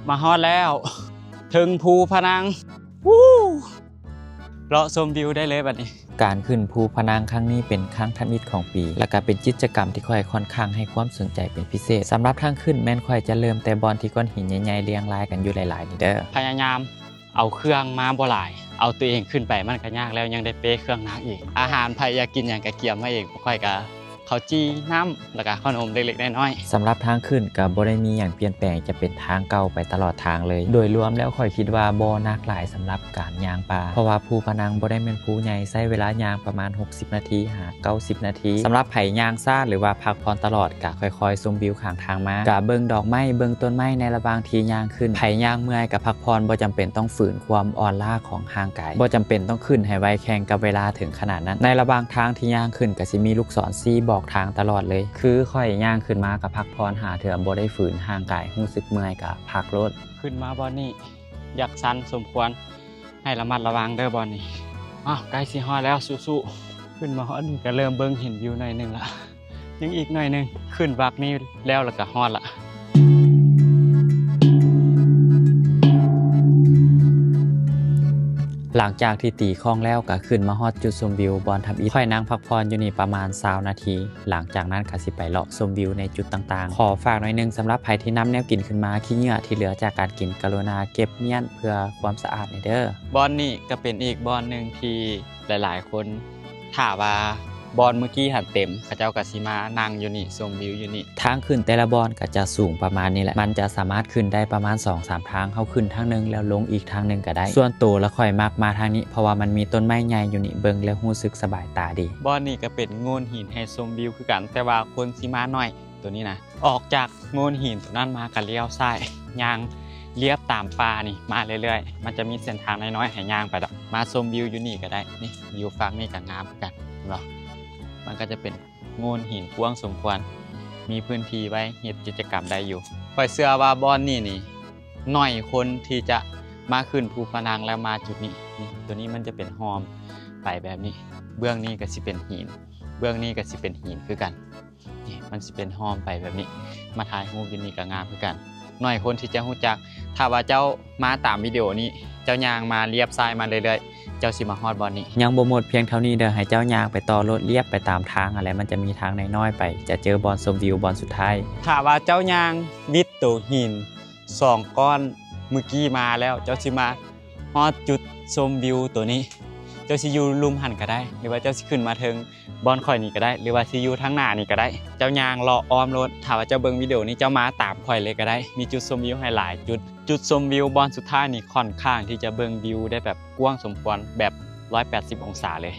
ມາຮອດແລ້ວ ເທິງພູພະນັງ ວູ້ ເລາະຊົມວິວໄດ້ເລີຍບັດນີ້. ການຂຶ້ນພູພະນັງຄັ້ງນີ້ເປັນຄັ້ງທຳອິດຂອງປີ ແລະກະເປັນກິດຈະກຳທີ່ຂ້ອຍຂ້ອນຂ້າງໃຫ້ຄວາມສົນໃຈເປັນພິເສດ. ສຳລັບທາງຂຶ້ນແມ່ນຂ້ອຍຈະເລີ່ມແຕ່ບ່ອນທີ່ກ້ອນຫີນໃຫຍ່ໆລຽງລາຍກັນຢູ່ຫຼາຍໆນີ້ເດີ. ພະຍາຍາມເອົາເຄື່ອງມາບໍ່ຫຼາຍ, ເອົາຕົວເອງຂຶ້ນໄປມັນກະຍາກແລ້ວ ຍັງໄດ້ເປ້ເຄື່ອງໜັກອີກ. ອາຫານໃຜຢາກກິນຫຍັງກະກຽມມາເອງ, ຂ້ອຍກະ ເຂົ້າຈີ່, ນ້ຳ ແລ້ວກະເຂົ້າໜົມເລັກໆນ້ອຍໆ. ສຳລັບທາງຂຶ້ນກະບໍ່ໄດ້ມີຫຍັງປ່ຽນແປງ, ຈະເປັນທາງເກົ່າໄປຕະຫຼອດທາງເລີຍ. ໂດຍລວມແລ້ວຂ້ອຍຄິດວ່າບໍ່ໜັກຫຼາຍສຳລັບການຍ່າງປ່າ, ເພາະວ່າພູພະນັງບໍ່ໄດ້ແມ່ນພູໃຫຍ່, ໃຊ້ເວລາຍ່າງປະມານຫົກສິບນາທີຫາເກົ້າສິບນາທີ. ສຳລັບໃຜຍ່າງຊ້າ ຫຼືວ່າພັກຜ່ອນຕະຫຼອດ ກະຄ່ອຍໆຊົມວິວຂ້າງທາງມາ, ກະເບິ່ງດອກໄມ້, ເບິ່ງຕົ້ນໄມ້ໃນລະຫວ່າງທີ່ຍ່າງຂຶ້ນ. ໃຜຍ່າງເມື່ອຍກະພັກຜ່ອນ, ບໍ່ຈຳເປັນຕ້ອງຝືນຄວາມອ່ອນລ້າຂອງຮ່າງກາຍ, ບໍ່ຈຳເປັນຕ້ອງຂຶ້ນໃຫ້ໄວແຂ່ງກັບເວລາເຖິງຂະໜາດນັ້ນ. ໃນລະຫວ່າງທາງທີ່ຍ່າງຂຶ້ນກະຊິມີລູກສອນຊີ້ບອກທາງຕະຫຼອດເລີຍ. ຄືຂ້ອຍຍ່າງຂຶ້ນມາກະພັກຜ່ອນ, ຫາເທື່ອບໍ່ໄດ້ຝືນຮ່າງກາຍ, ຮູ້ສຶກເມື່ອຍກະພັກໂລດ. ຂຶ້ນມາບ່ອນນີ້ຢາກຊັນສົມຄວນ, ໃຫ້ລະມັດລະວັງເດີບ່ອນນີ້. ອ້າວ ໃກ້ຊິຮອດແລ້ວ, ສູ້ໆ. ຂຶ້ນມາຮອດນີ້ກະເລີ່ມເບິ່ງເຫັນວິວໜ້ອຍໜຶ່ງລະ. ຍັງອີກໜ້ອຍໜຶ່ງ, ຂຶ້ນວັກນີ້ແລ້ວ ແລ້ວກະຮອດລະ. ຫຼັງຈາກທີ່ຕີຄ້ອງແລ້ວ ກະຂຶ້ນມາຮອດຈຸດຊົມວິວບ່ອນທຳອິດ. ຂ້ອຍນັ່ງພັກຜ່ອນຢູ່ນີ້ປະມານຊາວນາທີ, ຫຼັງຈາກນັ້ນກະຊິໄປເລາະຊົມວິວໃນຈຸດຕ່າງໆ. ຂໍຝາກໜ້ອຍໜຶ່ງ, ສຳລັບໃຜທີ່ນຳແນວກິນຂຶ້ນມາ, ຂີ້ເຫຍື້ອທີ່ເຫຼືອຈາກການກິນ ກະລຸນາເກັບມ້ຽນເພື່ອຄວາມສະອາດແດ່ເດີ. ບ່ອນນີ້ກະເປັນອີກບ່ອນໜຶ່ງທີ່ ຫຼາຍໆຄົນຖ້າວ່າບ່ອນມື້ກີ້ຫັ້ນເຕັມ, ເຂົາເຈົ້າກະຊິມານັ່ງຢູ່ນີ້ ຊົມວິວຢູ່ນີ້. ທາງຂຶ້ນແຕ່ລະບ່ອນກະຈະສູງປະມານນີ້ແຫຼະ, ມັນຈະສາມາດຂຶ້ນໄດ້ປະມານສອງສາມທາງ, ເຮົາຂຶ້ນທາງໜຶ່ງແລ້ວລົງອີກທາງໜຶ່ງກະໄດ້. ສ່ວນໂຕລະຂ້ອຍມັກມາທາງນີ້ ເພາະວ່າມັນມີຕົ້ນໄມ້ໃຫຍ່ຢູ່ນີ້, ເບິ່ງແລ້ວຮູ້ສຶກສະບາຍຕາດີ. ບ່ອນນີ້ກະເປັນໂງ່ນຫີນໃຫ້ຊົມວິວຄືກັນ, ແຕ່ວ່າຄົນຊິມາໜ້ອຍ ໂຕນີ້ນະ. ອອກຈາກໂງ່ນຫີນໂຕນັ້ນມາກະລ້ຽວຊ້າຍ ຍ່າງລຽບຕາມປ່ານີ້ມາເລື້ອຍໆ, ມັນຈະມີເສັ້ນທາງນ້ອຍໆໃຫ້ຍ່າງໄປດອກ. ມາຊົມວິວຢູ່ນີ້ກະໄດ້, ນີ້ ວິວຝັ່ງນີ້ກະງາມຄືກັນ ເຫັນບໍ່? ມັນກະຈະເປັນໂງ່ນຫີນກວ້າງສົມຄວນ, ມີພື້ນທີ່ໄວ້ເຮັດກິດຈະກຳໄດ້ຢູ່. ຂ້ອຍເຊື່ອວ່າບ່ອນນີ້ນີ້ ໜ້ອຍຄົນທີ່ຈະມາຂຶ້ນພູພະນັງແລ້ວມາຈຸດນີ້. ນີ້ ໂຕນີ້ມັນຈະເປັນຮ່ອມໄປແບບນີ້, ເບື້ອງນີ້ກະຊິເປັນຫີນ, ເບື້ອງນີ້ກະຊິເປັນຫີນຄືກັນ. ນີ້ ມັນຊິເປັນຮ່ອມໄປແບບນີ້, ມາຖ່າຍຮູບຢູ່ນີ້ກະງາມຄືກັນ. ໜ້ອຍຄົນທີ່ຈະຮູ້ຈັກ, ຖ້າວ່າເຈົ້າມາຕາມວິດີໂອນີ້, ເຈົ້າຍ່າງມາລຽບຊ້າຍມາເລື້ອຍໆ, ເຈົ້າຊິມາຮອດບ່ອນນີ້. ຍັງບໍ່ໝົດພຽງເທົ່ານີ້ເດີ, ໃຫ້ເຈົ້າຍ່າງໄປຕໍ່ໂລດ, ລຽບໄປຕາມທາງຫັ້ນແຫຼະ, ມັນຈະມີທາງນ້ອຍໆໄປ, ຈະເຈີບ່ອນຊົມວິວບ່ອນສຸດທ້າຍ. ຖ້າວ່າເຈົ້າຍ່າງວິດໂຕຫີນສອງກ້ອນມື້ກີ້ມາແລ້ວ, ເຈົ້າຊິມາຮອດຈຸດຊົມວິວໂຕນີ້, ເຈົ້າຊິຢູ່ລຸ່ມຫັ້ນກະໄດ້ ຫຼືວ່າເຈົ້າຊິຂຶ້ນມາເທິງ ບ່ອນຂ້ອຍນີ້ກະໄດ້ ຫຼືວ່າຊິຢູ່ທາງໜ້ານີ້ກະໄດ້. ເຈົ້າຍ່າງເລາະອ້ອມໂລດ, ຖ້າວ່າເຈົ້າເບິ່ງວິດີໂອນີ້ ເຈົ້າມາຕາມຂ້ອຍເລີຍກະໄດ້, ມີຈຸດຊົມວິວໃຫ້ຫຼາຍຈຸດ. ຈຸດຊົມວິວບ່ອນສຸດທ້າຍນີ້ ຂ້ອນຂ້າງທີ່ຈະເບິ່ງວິວໄດ້ແບບກວ້າງສົມຄວນ, ແບບຮ້ອຍແປດສິບອົງສາເລີຍ.